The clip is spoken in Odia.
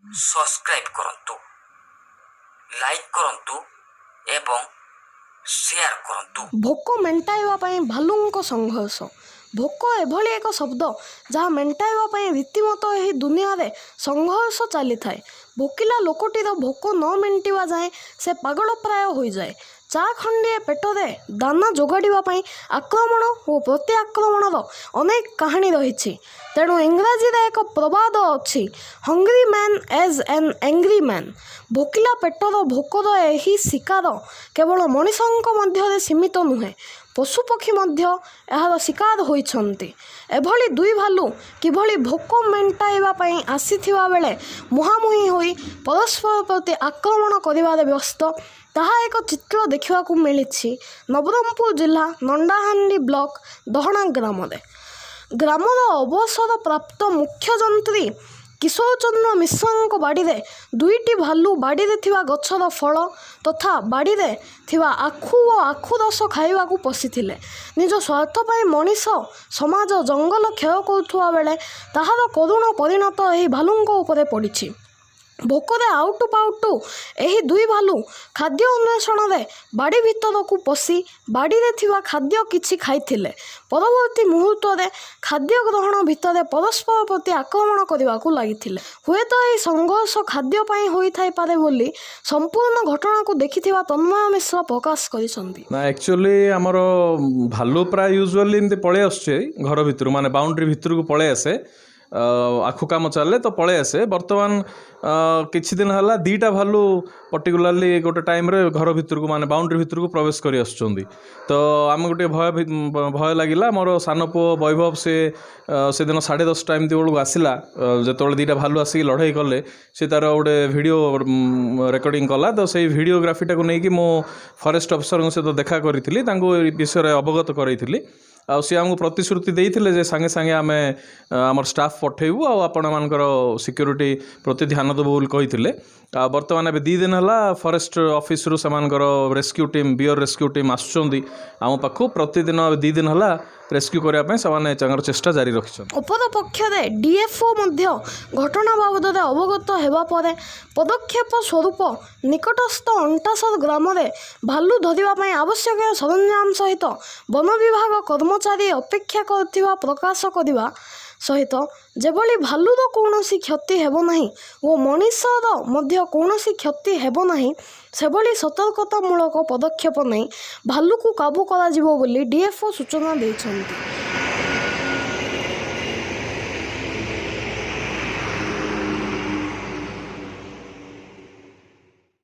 ସବସ୍କ୍ରାଇବ୍ କରନ୍ତୁ, ଲାଇକ୍ କରନ୍ତୁ ଏବଂ ସେୟାର କରନ୍ତୁ। ଭୋକ ମେଣ୍ଟାଇବା ପାଇଁ ଭାଲୁଙ୍କ ସଂଘର୍ଷ। ଭୋକ ଏଭଳି ଏକ ଶବ୍ଦ, ଯାହା ମେଣ୍ଟାଇବା ପାଇଁ ରୀତିମତ ଏହି ଦୁନିଆରେ ସଂଘର୍ଷ ଚାଲିଥାଏ। ଭୋକିଲା ଲୋକଟିର ଭୋକ ନ ମେଣ୍ଟିବା ଯାଏଁ ସେ ପାଗଳ ପ୍ରାୟ ହୋଇଯାଏ। ଚା ଖଣ୍ଡିଏ ପେଟରେ ଦାନା ଯୋଗାଡ଼ିବା ପାଇଁ ଆକ୍ରମଣ ଓ ପ୍ରତିଆକ୍ରମଣର ଅନେକ କାହାଣୀ ରହିଛି। ତେଣୁ ଇଂରାଜୀରେ ଏକ ପ୍ରବାଦ ଅଛି, "Hungry man is an angry man." ଭୋକିଲା ପେଟର ଭୋକର ଏହି ଶିକାର କେବଳ ମଣିଷଙ୍କ ମଧ୍ୟରେ ସୀମିତ ନୁହେଁ, ପଶୁପକ୍ଷୀ ମଧ୍ୟ ଏହାର ଶିକାର ହୋଇଛନ୍ତି। ଏଭଳି ଦୁଇ ଭାଲୁ କିଭଳି ଭୋକ ମେଣ୍ଟାଇବା ପାଇଁ ଆସିଥିବା ବେଳେ ମୁହାଁମୁହିଁ ହୋଇ ପରସ୍ପର ପ୍ରତି ଆକ୍ରମଣ କରିବାରେ ବ୍ୟସ୍ତ, ତାହା ଏକ ଚିତ୍ର ଦେଖିବାକୁ ମିଳିଛି ନବରଙ୍ଗପୁର ଜିଲ୍ଲା ନଣ୍ଡାହାଣ୍ଡି ବ୍ଲକ ଦହଣା ଗ୍ରାମରେ। ଗ୍ରାମର ଅବସରପ୍ରାପ୍ତ ମୁଖ୍ୟଯନ୍ତ୍ରୀ କିଶୋର ଚନ୍ଦ୍ର ମିଶ୍ରଙ୍କ ବାଡ଼ିରେ ଦୁଇଟି ଭାଲୁ ବାଡ଼ିରେ ଥିବା ଗଛର ଫଳ ତଥା ବାଡ଼ିରେ ଥିବା ଆଖୁ ଓ ଆଖୁ ରସ ଖାଇବାକୁ ପଶିଥିଲେ। ନିଜ ସ୍ୱାର୍ଥ ପାଇଁ ମଣିଷ ସମାଜ ଜଙ୍ଗଲ କ୍ଷୟ କରୁଥିବା ବେଳେ ତାହାର କରୁଣ ପରିଣତ ଏହି ଭାଲୁଙ୍କ ଉପରେ ପଡ଼ିଛି। ଭୋକରେ ଆଉଟୁ ପାଉଟୁ ଏହି ଦୁଇ ଭାଲୁ ଖାଦ୍ୟ ଅନ୍ୱେଷଣରେ ବାଡ଼ି ଭିତରକୁ ପଶି ବାଡ଼ିରେ ଥିବା ଖାଦ୍ୟ କିଛି ଖାଇଥିଲେ। ପରବର୍ତ୍ତୀ ମୁହୂର୍ତ୍ତରେ ଖାଦ୍ୟ ଗ୍ରହଣ ଭିତରେ ପରସ୍ପର ପ୍ରତି ଆକ୍ରମଣ କରିବାକୁ ଲାଗିଥିଲେ। ହୁଏତ ଏହି ସଂଘର୍ଷ ଖାଦ୍ୟ ପାଇଁ ହୋଇଥାଇପାରେ ବୋଲି ସମ୍ପୂର୍ଣ୍ଣ ଘଟଣାକୁ ଦେଖିଥିବା ତନ୍ମୟ ମିଶ୍ର ପ୍ରକାଶ କରିଛନ୍ତି। ନା, ଆକ୍ଚୁଆଲି ଆମର ଭାଲୁ ପ୍ରାୟ ୟୁଜୁଆଲି ଏମିତି ପଳେଇ ଆସୁଛି ଘର ଭିତରୁ, ମାନେ ବାଉଣ୍ଡ୍ରି ଭିତରକୁ ପଳେଇ ଆସେ। ଆଖୁ କାମ ଚାଲେ ତ ପଳେଇ ଆସେ। ବର୍ତ୍ତମାନ କିଛି ଦିନ ହେଲା ଦୁଇଟା ଭାଲୁ ପର୍ଟିକୁଲାରଲି ଗୋଟେ ଟାଇମ୍ରେ ଘର ଭିତରକୁ, ମାନେ ବାଉଣ୍ଡ୍ରି ଭିତରକୁ ପ୍ରବେଶ କରି ଆସୁଛନ୍ତି। ତ ଆମକୁ ଟିକେ ଭୟ ଲାଗିଲା। ମୋର ସାନ ପୁଅ ବୈଭବ, ସେ ସେଦିନ 10:30 ଏମିତି ବେଳକୁ ଆସିଲା। ଯେତେବେଳେ ଦୁଇଟା ଭାଲୁ ଆସିକି ଲଢ଼େଇ କଲେ, ସେ ତାର ଗୋଟେ ଭିଡ଼ିଓ ରେକର୍ଡ଼ିଂ କଲା। ତ ସେଇ ଭିଡ଼ିଓଗ୍ରାଫିଟାକୁ ନେଇକି ମୁଁ ଫରେଷ୍ଟ ଅଫିସରଙ୍କ ସହିତ ଦେଖା କରିଥିଲି, ତାଙ୍କୁ ଏ ବିଷୟରେ ଅବଗତ କରାଇଥିଲି। ଆଉ ସିଏ ଆମକୁ ପ୍ରତିଶ୍ରୁତି ଦେଇଥିଲେ ଯେ ସାଙ୍ଗେ ସାଙ୍ଗେ ଆମେ ଆମର ଷ୍ଟାଫ୍ ପଠେଇବୁ ଆଉ ଆପଣମାନଙ୍କର ସିକ୍ୟୁରିଟି ପ୍ରତି ଧ୍ୟାନ ଦେବୁ ବୋଲି କହିଥିଲେ। ଆଉ ବର୍ତ୍ତମାନ ଏବେ 2 ଦିନ ହେଲା ଫରେଷ୍ଟ ଅଫିସରୁ ସେମାନଙ୍କର rescue team, beer rescue team ଆସୁଛନ୍ତି ଆମ ପାଖକୁ ପ୍ରତିଦିନ। 2 ଦିନ ହେଲା ରେସ୍କ୍ୟୁ କରିବା ପାଇଁ ସେମାନେ ତାଙ୍କର ଚେଷ୍ଟା ଜାରି ରଖିଛନ୍ତି। ଅପରପକ୍ଷରେ ଡିଏଫ୍ଓ ମଧ୍ୟ ଘଟଣା ବାବଦରେ ଅବଗତ ହେବା ପରେ ପଦକ୍ଷେପ ସ୍ୱରୂପ ନିକଟସ୍ଥ ଅଣ୍ଟାସର ଗ୍ରାମରେ ଭାଲୁ ଧରିବା ପାଇଁ ଆବଶ୍ୟକୀୟ ସରଞ୍ଜାମ ସହିତ ବନ ବିଭାଗ କର୍ମଚାରୀ ଅପେକ୍ଷା କରିଥିବା ପ୍ରକାଶ କରିବା ସହିତ ଯେଭଳି ଭାଲୁର କୌଣସି କ୍ଷତି ହେବ ନାହିଁ ଓ ମଣିଷର ମଧ୍ୟ କୌଣସି କ୍ଷତି ହେବ ନାହିଁ, ସେଭଳି ସତର୍କତାମୂଳକ ପଦକ୍ଷେପ ନେଇ ଭାଲୁକୁ କାବୁ କରାଯିବ ବୋଲି ଡିଏଫ୍ଓ ସୂଚନା ଦେଇଛନ୍ତି।